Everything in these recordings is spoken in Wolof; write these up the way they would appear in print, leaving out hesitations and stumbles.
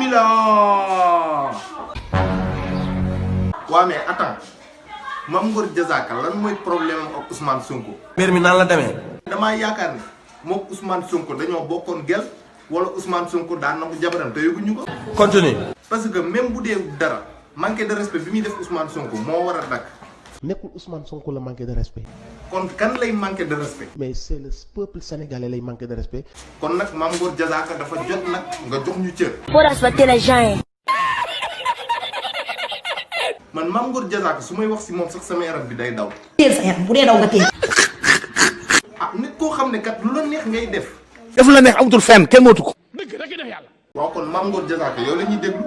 bismillah. waa mais attends Mame Ngor Diazaka lan mooy problème am ak Ousmane Sonko. mbir mi nan la demee. damaa yaakaar ne moom Ousmane Sonko dañoo bokkoon gel wala Ousmane Sonko daan na ko jabaram te yëguñu ko. continue. parce que même bu dee dara manqué de respect bi muy def Ousmane Sonko moo war a dakk. nekkul Ousmane Sonko la manqué de respect. kon kan lay manqué de respect. mais c'est le peuple sénégalais lay manqué de respect. kon nag Mame Ngor Diazaka dafa jot nag nga jox ñu cër. Faut respecter les gens. man Mame Ngor Diazaka su may wax si moom sax sama yaram bi day daw. teel sa yaram bu dee daw nga teel. ah nit koo xam ne kat lu la neex ngay def. def la neex amatul fenn kenn mootu ko. waaw kon Mame Ngor Diazaka yow la ñuy déglu.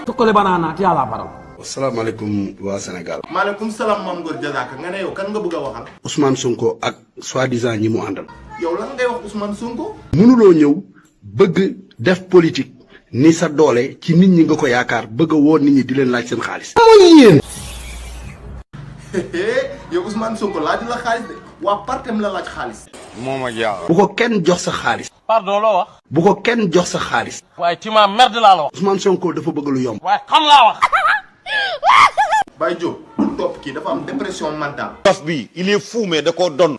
Tokkole banana ti ala baral. asalaamaaleykum waa Sénégal. maaleykum salaam Mame Ngor Diazaka nga ne yow kan nga bëgg a waxal. Ousmane Sonko ak soi-disant ñi mu àndal. yow lan ngay wax Ousmane Sonko. mënuloo ñëw bëgg def politique ni sa doole ci nit ñi nga ko yaakaar bëgg a woo nit ñi di leen laaj seen xaalis. amuñu yéen. yow Ousmane Sonko laaju la xaalis de waa partem la laaj xaalis. bu ko kenn jox sa xaalis. Pardon loo wax. bu ko kenn jox sa xaalis. waaye tu m'as merde laa la wax. Ousmane Sonko dafa bëgg lu yomb. waaye xam laa wax. Baye Diop bul topp kii dafa am dépression mentale. dof bi il est fou mais da koo don.